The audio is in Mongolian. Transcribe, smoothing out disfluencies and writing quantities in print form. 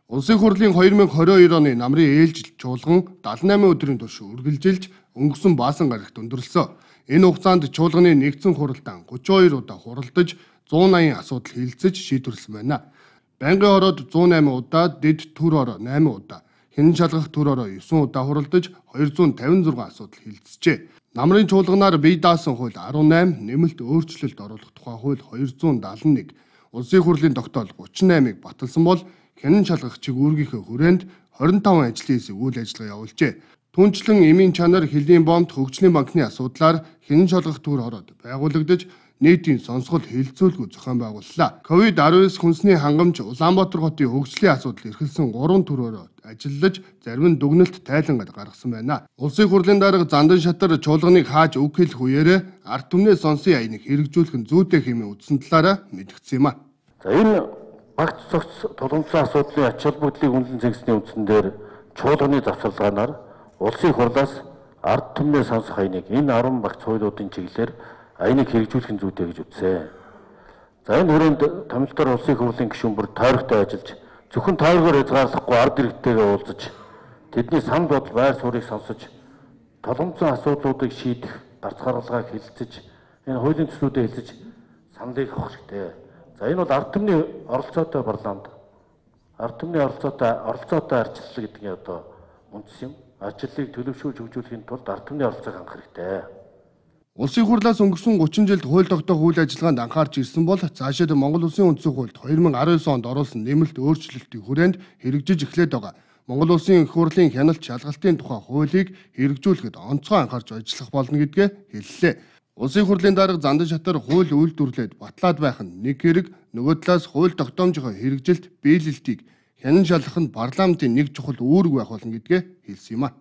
Улсын хурлын 2022 оны намрын ээлжилт чуулган 78 өдрийн турш үргэлжилж өнгөрсөн баасан гарагт өндөрлсөн. Энэ хугацаанд чуулганы нэгдсэн хуралдаан 32 удаа хуралдаж 180 асуудал хэлэлцэж шийдвэрлэсэн байна. Байнгын ороод 108 удаа, дэд төр ороо 8 удаа, хянан шалгах төр ороо 9 удаа хуралдаж 256 асуудал хэлэлцжээ. Намрын чуулганаар бие даасан хууль 18, нэмэлт өөрчлөлт оруулах тухай хууль 271, Улсын хурлын тогтоол 38-ыг баталсан бол хянан шалгах чиг үүргийнхээ хүрээнд 25 ажлын хэсэг үйл ажиллагаа явуулжээ. Түүнчлэн эмийн чанар, хөлийн бомб, хөгжлийн банкны асуудлаар хянан шалгах төр ороод байгуулагдаж нийтийн сонсгол хэлэлцүүлгүй зохион байгууллаа. Ковид-19 хүнсний хангамж Улаанбаатар хотын хөгжлийн асуудал эрхэлсэн 3 төрөөрөө ажиллаж зарим нь дүгнэлт тайлангаар гаргасан байна. Улсын хурлын дарга Зандан Шатар чуулганыг хааж үг хэлэх үеэрээ ард түмнээ сонсын аяныг хэрэгжүүлэх нь зүйтэй хэмээн үзсэн талаараа мэдгдсэн юм а. За энэ багц цогц тулгамдсан асуудлын ач холбогдлыг үнэлэн зэгсний үндсэн дээр чуулганы завсарлагаанаар улсын хурлаас ард түмнээ сонсох аяныг энэ 10 багц хуулиудын чиглэлээр аяныг хэрэгжүүлэх нь зүйтэй гэж үзсэн. За энэ хүрээнд томилтоор улсын хурлын гишүүн бүр тойрогтой ажиллаж зөвхөн тойргоор хязгаарлахгүй ард иргэдтэйгээ уулзаж тэдний санал бодол байр суурийг сонсож толгомцсон асуудлуудыг шийдэх гарц гаргалгааг хэлэлцэж энэ хуулийн төслүүдэд хэлэлцэж саналыг авах хэрэгтэй. За энэ бол ард түмний оролцоотой парламент, ард түмний оролцоотой арчлал гэдэг нь одоо үндс юм. Арчлалыг төлөвшүүлж хөгжүүлэхийн тулд ард түмний оролцоог хангах хэрэгтэй. Улсын хурлаас өнгөрсөн 30 жилд хууль тогтоох үйл ажиллагаанд анхаарч ирсэн бол цаашид Монгол Улсын үндсэн хуульд 2019 онд оруулсан нэмэлт өөрчлөлтийн хүрээнд хэрэгжиж эхлээд байгаа. Монгол Улсын их хурлын хяналт шалгалтын тухай хуулийг хэрэгжүүлэхэд онцгой анхаарч ажиллах болно гэдгээ хэллээ. Улсын хурлын дарга Зандан Шатар хууль үйлдвэрлээд батлаад байх нь нэг хэрэг, нөгөө талаас хууль тогтоомжийнхоо хэрэгжилт биелэлтийг хянан шалгах нь парламентын нэг чухал үүрэг байх болно гэдгээ хэлсэн юм а.